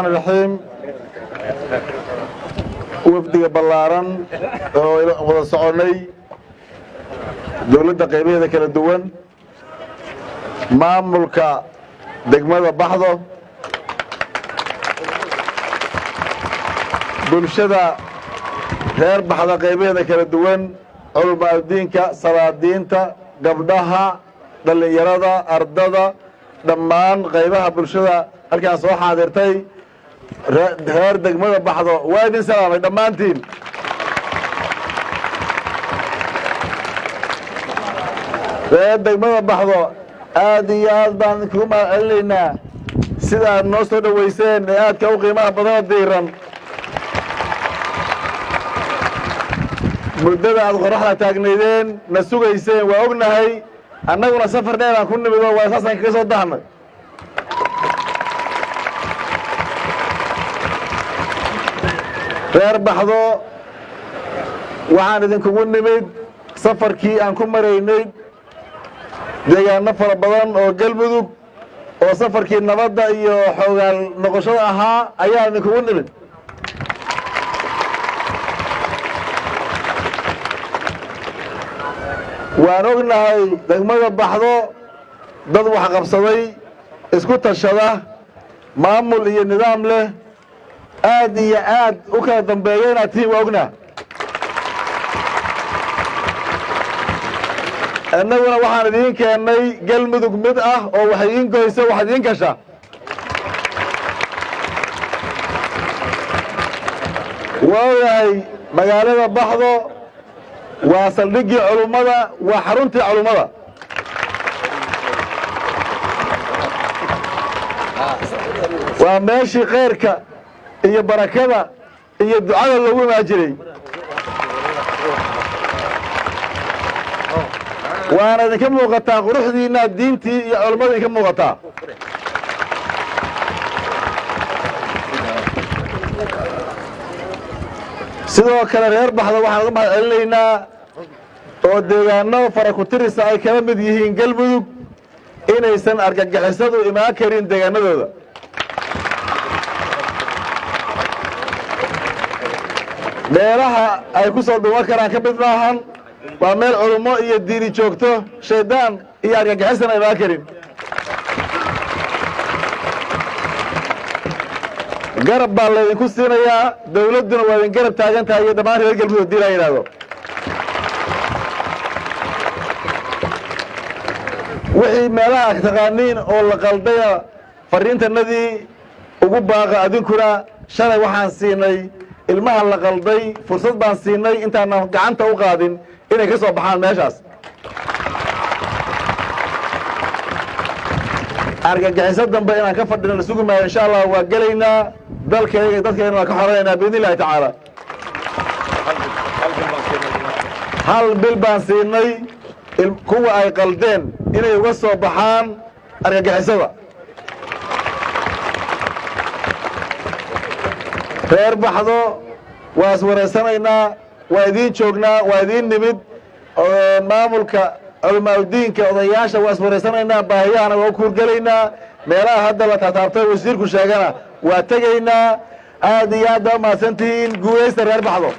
Raxmaan iraxiim. Wafdiga ballaaran oo wada soconnay, dowladda qaybaheeda kala duwan, maamulka degmada Baxdo, bulshada reer Baxda qaybaheeda kala duwan, culamaaudiinka, salaadiinta, gabdhaha, dhallinyarada, ardada, dhammaan qaybaha bulshada halkaan soo xaadirtay, reer degmada Baxdo, waa idin salaamay dhammaantiin. Reer degmada Baxdo, aad iyo aad baan idinkugu mahad celinaynaa sida aad noo soo dhoweyseen ee aadka u qiimaha badanoo diiran. Muddada aad qoraxda taagnaydeen na sugayseen waa ognahay, annaguna safar dheer aan ku nimido, waa saasaan kaga soo dahnay. Reer Baxdo, waxaan idinkugu nimid safarkii aan ku maraynay deegaano fara badan oo Galmudug, oo safarkii nabadda iyo xoogaal noqoshada ahaa ayaan idinkugu nimid. Waan ognahay degmada Baxdo dad waxqabsaday, isku tashada, maamul iyo nidaam leh, aad iyo aad u kala dambeeya inaad tihiin, waa ognaa. Innaguna waxaan idiin keennay Galmudug mid ah oo wax idiin goysa, wax idiin gasha. Waa ogahay magaalada Baxdo waa saldhiggii culummada, waa xaruntii culummada. Waa meeshii khayrka iyo barakada iyo ducada loogu imaan jiray. Waana idinka muuqataa quruxdiinna, diintii iyo culummada idinka muuqataa. Sidoo kale reer Baxda waxaan uga mahad celinaynaa oo deegaano fara ku tirisa ay kala mid yihiin Galmudug inaysan argagixisadu imaan karin deegaanadooda. Meelaha ay ku soo dhuuman karaan ka mid maahan, waa meel culummo iyo diini joogto, shaydaan iyo argagixisana imaan karin. Garab baa laydinku siinayaa, dawladduna waa idin garab taagan tahay iyo dhammaan reer Galmudug hadii laa yidhaahdo. Wixii meelaha taqaaniin oo la qaldaya, fariintanadii ugu baaqa adinkuna. Shalay waxaan siinay ilmaha la qalday fursad baan siinay intaanan gacanta u qaadin inay ka soo baxaan meeshaas. Argagixiso dambe inaan ka fadhino la sugi maayo, insha Allah waa gelaynaa dalkayga, dadkayna waan ka xoranaynaa biidni illahi tacaala. Hal bil baan siinay kuwa ay qaldeen inay uga soo baxaan argagixisada. Reer Baxdo, waa iswareysanaynaa, waa idiin joognaa, waa idiin nimid. Maamulka, culamaauddiinka, odayaasha waa iswareysanaynaa, baahiyahana waa u kuurgelaynaa. Meelaha hadda la taataabtay wasiirku sheegana waa tegaynaa. Aad iyo aad baa umahadsan tihiin. Guulaysta reer Baxdo.